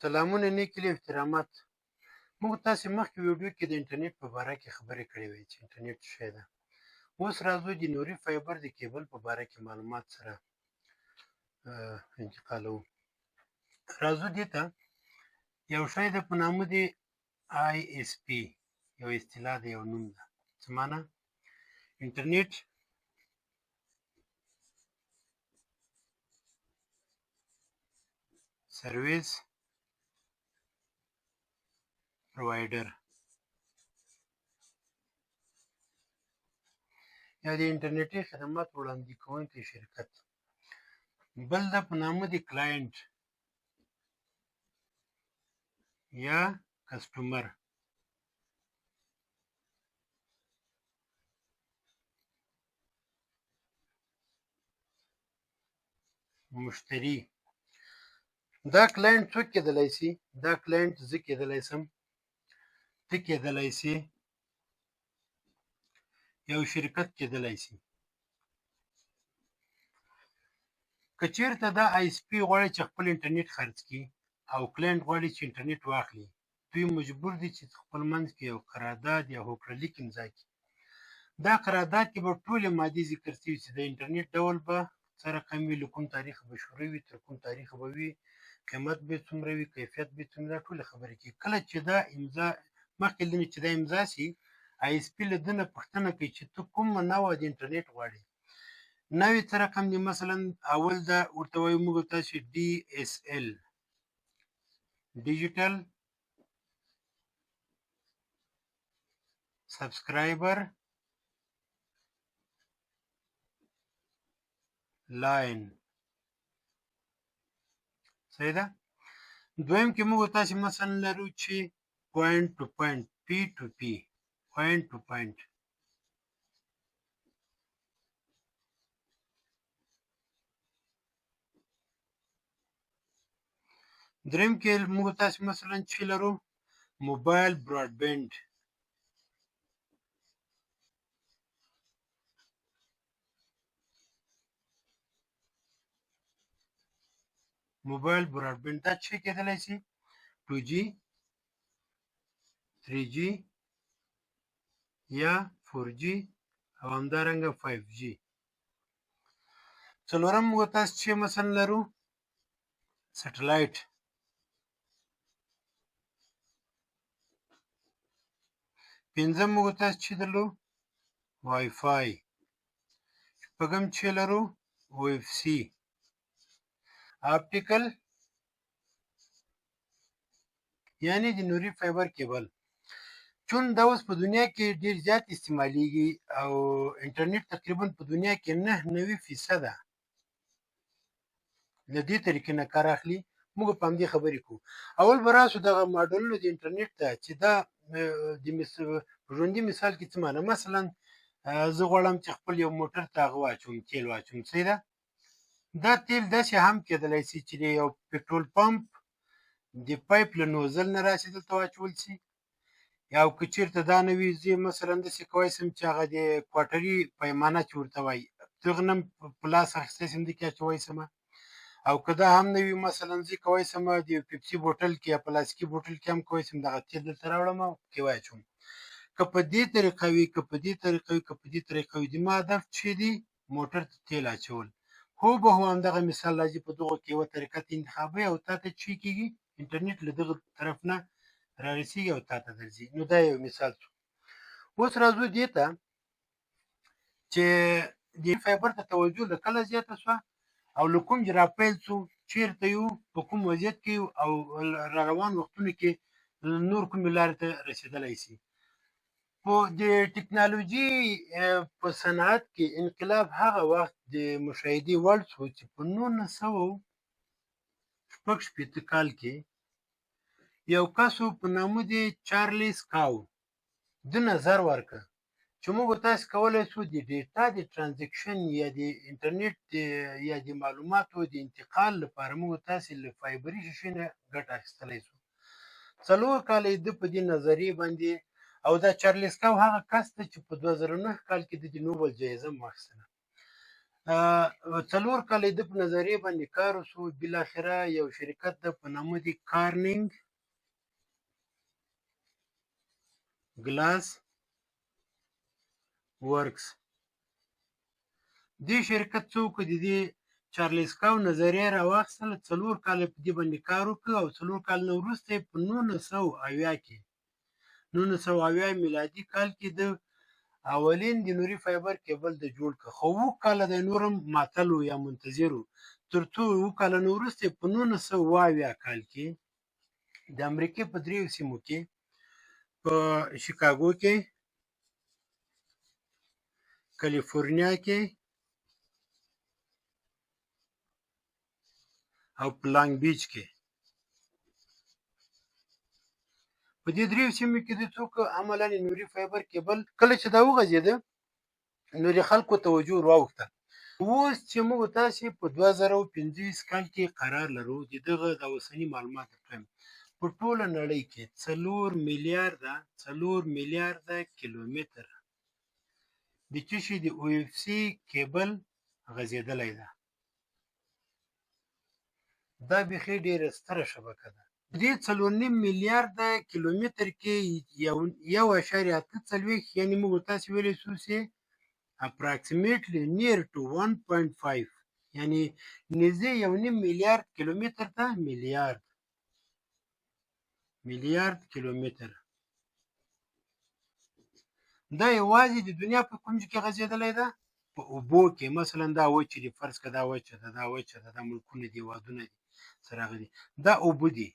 سلامونه نیکې احترامات. موږ تاسو مخکې ویډیو کې د انټرنیټ په باره کې خبرې کړې وې چې انټرنیټ څه شی ده. اوس راځو د نوري فایبر د کیبل په باره کې معلومات سره انتقالوو. راځو دې ته، یو شی ده په نامه د آی اس پی، یو اصطلاح ده، یو نوم ده. څه معنی؟ انټرنیټ سرویس پرووایډر یا د انټرنیټي خدمات وړاندې کوونکی شرکت. بل ده په نامه د client یا customer. مشتری. دا client څوک کېدلی سي؟ دا client زه کېدلی سم، ته کېدلی سي، یو شرکت کېدلی سي. که چیرته دا آی اس پی غواړي چې خپل انټرنیټ خرڅ کړي او client غواړي چې انټرنیټ واخلي، دوی مجبور دي چې خپل منځ کې یو قرارداد یا هوکړه لیک امضا کړي. دا قرارداد کې به ټولې مادې ذکر سوي چې د انټرنیټ ډول به څه رقم وي، له کوم تاریخ به شروع وي، تر کوم تاریخ به وي، قیمت به څومره وي، کیفیت به څومره، دا ټولې خبرې کېږي. کله چې دا امضا مخکې له دې چې دا امضا سي، آی اس پی له ده نه پوښتنه کوي چې ته کومه نوع د انټرنیټ غواړې، نوې څه رقم دي. مثلا اول دا ورته وایو موږ تاسو ډي اس ال، ډیجیټل سبسکرایبر لاین، صحیح ده. دویم کې موږ تاسو مثلا لرو چې پوینټ ټو پوینټ، پی ټو پی، پوینټ ټو پوینټ. دریم کې موږ تاسو مثلا چې لرو موبایل براډبینډ. موبایل براډبینډ دا چې کېدلی شي 2G، 3G یا 4G او همدارنګه 5G. څلورم موږ تاسو چې مثلا لرو سټلایټ. پنځم موږ تاسو چې درلو وای فای. شپږم چې لرو او اف سی، اپټیکل یعنی د نوري فایبر کیبل. چون دا اوس په دنیا کې ډیر زیات استعمالیږي او انټرنیټ تقریبا په دنیا کې 99% له دې طریقې نه کار اخلي. موږ په همدې خبرې کوو. اول به راسو دغه ماډلونو د انټرنیټ ته چې دا د ژوندي مثال کې څه معنی. مثلا زه غواړم چې خپل یو موټر ته هغه واچوم، تیل واچوم، صحیح ده. دا تیل داسې هم کېدلی سي چې یو پټرول پمپ د پایپ له نوزل نه راسي دلته واچول سي، او که چېرته دا نه وي زه مثلا داسې کوی سم چې هغه د کوارټري پیمانه چې ورته وایي دغه نه په لاس اخیستی سم، دې کې اچوی سم. او که دا هم نه وي مثلا زه کوی سم د یو پیپسي بوتل کې یا پلاستیکي بوتل کې هم کوی سم دغه تیل دلته راوړم او پکې واچوم. که په دې طریقه وي، که په دې طریقه وي، که په دې طریقه وي، د ما هدف چې دی موټر ته تیل اچول، هو به هو همدغه مثال راځي. په دغو کې یوه طریقه ته انتخابوي او تا ته چې کېږي انټرنیټ له دغه طرف نه رارسېږي او تا ته درځي. نو دا یو مثال شو. اوس راځو دې ته چې د فایبر ته توجه له کله زیاته شوه او له کوم ځای راپیل شو، چېرته یو، په کوم وضعیت کې یو او را روان وختونو کې نور کومې لارې ته رسېدلی سي. په د ټکنالوژي په صنعت کې انقلاب هغه وخت د مشاهدې وړ شو چې په 1966 کال کې یو کس په نامه د چارلیس کاو ده نظر ورکړ چې موږ تاسو کولی شو د data د transaction یا د انټرنیټ یا د معلوماتو د انتقال لپاره موږ تاسو له فایبري شیشې نه ګټه اخیستلی شو. 4 کاله یې ده په دې نظریې باندې، او دا چارلیس کاو هغه کس دی چې په 2009 کال کې د نوبل جایزه هم واخیستله. 4 کاله د په نظریه باندې کار وشو. بالاخره یو شرکت د په نامه د Corning Glass Works، دې شرکت څوک د دې چارلیس کاو نظریه راواخیستله. 4 کاله په دې باندې کار وکړ او 4 کاله نه وروسته یې په 1970 کې، 1970 میلادي کال کې د اولین د نوري fiber cable د جوړ کړ. خو 7 کاله د نورم معطل یا منتظر و، تر څو 7 کاله نه وروسته په 1970 کال کې د امریکې په دریو سیمو کې، په شیکاګو کې، کالیفورنیا کې او په لانګ بیچ کې، په دې دریو سیمو کې د څوک عملا نوري fiber cable کله چې دا وغځېده، نو د خلکو توجه راوښته. اوس چې موږ تاسې په 2025 کال کې قرار لرو، د دغه د اوسني معلومات درته، په ټوله نړۍ کې 4 میلیارده کیلومتر د څه شي د OFC cable غځېدلی ده. دا بیخي ډېره ستره شبکه ده. دې 4.5 میلیارده کیلومتر کې 1.48، یعنی موږ تاسې ویلی شو چې approximately near to 1.5، یعنی نږدې 1.5 میلیارد کیلومتر ته، میلیارد کیلومتر دا یوازې د دنیا په کوم کې غځېدلی ده؟ په اوبو کې. مثلا دا وچې دي، فرض که دا وچه ده، دا وچه ده، دا ملکونه دي، هېوادونه دي، سره هغه دي، دا اوبه دي،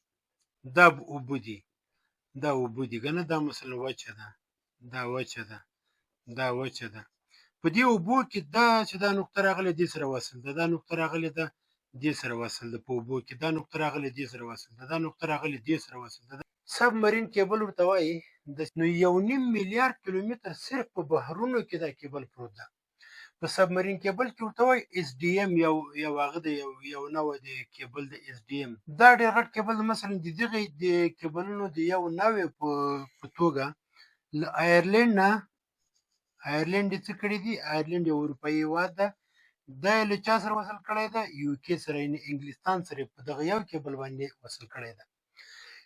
دا اوبه دي، دا اوبه دي که نه؟ دا مثلا وچه ده، دا وچه ده، دا وچه ده. په دې اوبو کې دا چې دا نقطه راغلې، دې سره وصل ده، دا نقطه راغلې ده، دې سره وصل ده. په اوبو کې دا نقطه راغلې، دې سره وصل ده، دا نقطه راغلې، دې سره وصل ده. submarine cable ورته وایي. نو 1.5 میلیارد کیلومتر صرف په بحرونو کې دا کیبل پروت ده. په submarine cable کې ورته وایي SDM، یو یو هغه دی، یو یو نوع دی کیبل د SDM. دا ډېر غټ کیبل. مثلا د دغه د کیبلونو د یو نوع په توګه له آیرلینډ نه، آیرلینډ څه کړی دی؟ آیرلینډ یو اروپایي هېواد ده. دا یې له چا سره وصل کړی ده؟ UK سره، یعنی انګلستان سره په دغه یو کیبل باندې وصل کړی ده.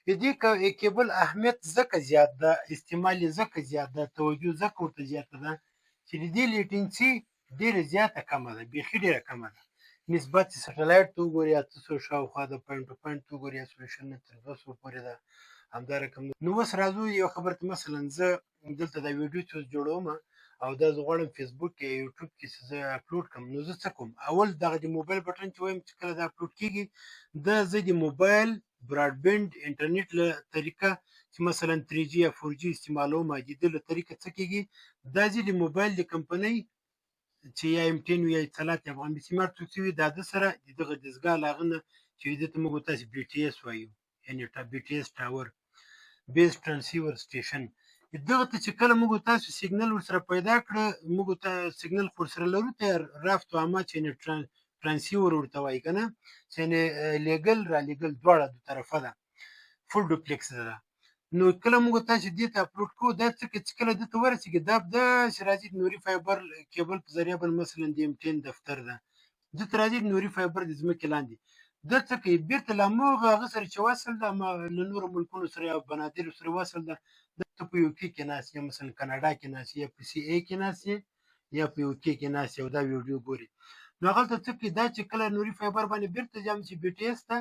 د دې کیبل اهمیت ځکه زیات ده، استعمال یې ځکه زیات ده، توجه ځکه ورته زیاته ده چې د دې latency ډېره زیاته کمه ده، بیخي ډېره کمه ده. نسبت چې سټلایټ ته وګوري، 800 شاوخوا ده، point to point ته وګوري، 120 نه تر 200 پورې ده، همدا رقم. نو اوس راځو یو خبر ته. مثلا زه دلته دا ویډیو چې جوړوم او دا زه غواړم فیسبوک کې، یوټیوب کې زه اپلوډ کړم، نو زه څه کوم؟ اول دغه د موبایل بټن چې وایم، چې کله دا اپلوډ کیږي، دا زه د موبایل broadband انټرنیټ له طریقه چې مثلا 3G یا 4G استعمالوم، د دې له طریقه څه کیږي؟ دا زه د موبایل د کمپنۍ چې یا MTN یا اتصالات یا افغان بیسیم څوک وي، دا د سره د دغه دستګاه له هغه نه چې دې ته موږ تاسې BTS وایو، یعنی BTS tower، base transceiver station، دغه ته چې کله موږ تاسو سیګنل ورسره پیدا کړ، موږ ته سیګنل خو ورسره لرو تیار، رفت و آمد چې transceiver ورته وایي که نه، چې لېږل را لېږل دواړه دو طرفه ده، full duplex ده. نو کله موږ تاسو دې ته اپلوډ کوو، دا څه چې کله دې ته ورسېږي، دا داسې راځي نوري fiber cable په ذریعه باندې. مثلا د MTN دفتر ده، دته راځي نوري fiber د ځمکې لاندې. دا څه کوي؟ بیرته له هماغه هغه سره چې وصل ده، له نورو ملکونو سره یا بنادر سره وصل ده. ته په UK کې ناست یا مثلا کاناډا کې ناست یا په CA کې ناست یا په UK کې ناست او دا ویډیو ګوري، نو هغلته څه کوي؟ دا چې کله نوري fiber باندې بیرته جام چې BTS ته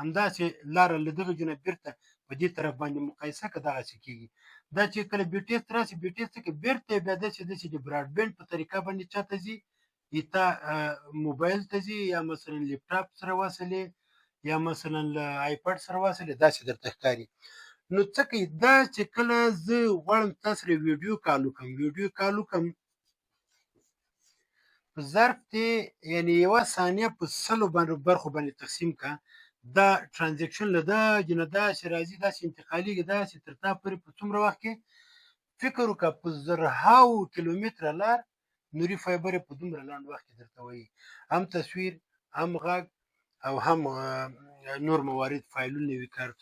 همداسې لاره له دغه ځای نه بیرته په دې طرف باندې مقایسه که دغسې کېږي. دا چې کله BTS ته راسي، BTS څه کوي؟ بیرته بیا داسې داسې د broadband په طریقه باندې چاته ځي؟ تا موبایل ته ځي، یا مثلا لپټاپ سره وصلې، یا مثلا له iPad سره وصلې، داسې درته ښکاري. نو څه کوي؟ دا چې کله زه غواړم تاسو سره video call وکړم، video call وکړم، په ظرف دی، یعنی یوه ثانیه په 100 باندې برخو باندې تقسیم کا، دا transaction له دا جنه داسې راځي، داسې انتقالیږي، داسې تر تا پورې په څومره وخت کې؟ فکر وکړه، په زرهاوو کیلومتره لار نوري fiber په دومره لنډ وخت کې درته وایي، هم تصویر، هم غږ او هم نور موارد، فایلونه وي کار.